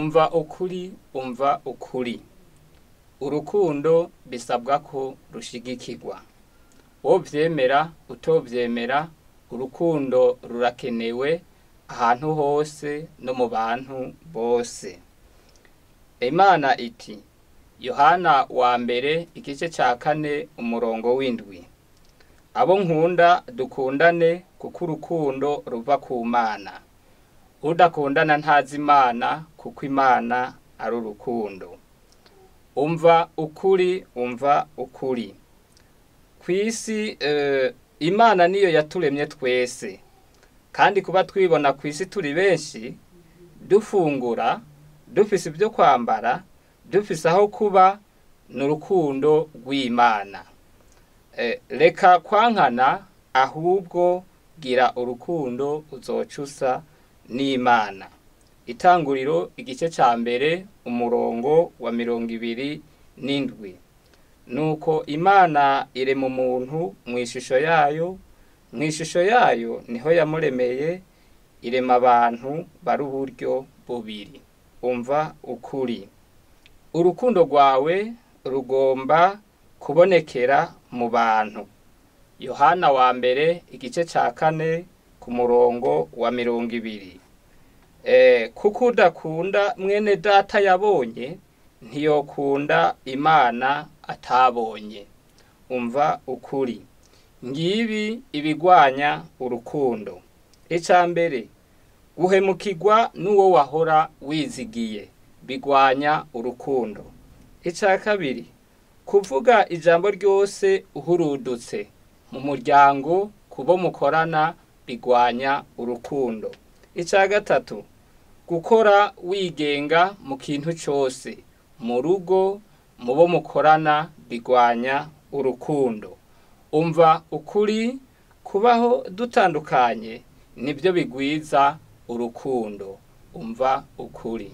Umva ukuri, umva ukuri. Urukundo bisabwa ko rushigikirwa. Wovyemera utovyemera, urukundo rurakenewe ahantu hose no mu bantu bose. Imana iti, Yohana wa mbere igice ca 4 umurongo w'7. Abo nkunda dukundane kuko urukundo ruva ku Mana. Udakundana ntazi Imana kuko Imana ari urukundo. Umva ukuri, umva ukuri. Kw'isi Imana niyo yaturemye twese. Kandi kuba twibona kw'isi turi benshi, dufungura, dufise ivyo kwambara, dufise aho kuba, ni urukundo rw'Imana. Reka kwankana ahubwo gira urukundo uzoca usa n'Imana. Itanguriro igice ca 1 umurongo wa 27. Nuko Imana irema umuntu mw'ishusho yayo, mw'ishusho yayo niho yamuremeye, irema abantu bari uburyo bubiri. Umva ukuri. Urukundo rwawe rugomba kubonekera mu bantu. Yohana wa mbere igice ca 4 ku murongo wa 20. Kuko udakunda mwene data yabonye, ntiyokunda Imana atabonye. Umva ukuri. Ngibi ibigwanya urukundo. Ica mbere, guhemukirwa n'uwo wahora wizigiye bigwanya urukundo. Ica kabiri, kuvuga ijambo ryose uhurudutse mu muryango kubo mukorana bigwanya urukundo. Ica gatatu, gukora wigenga mu kintu cose mu rugo mubo mukorana bigwanya urukundo. Umva ukuri, kubaho dutandukanye nibyo bigwiza urukundo. Umva ukuri.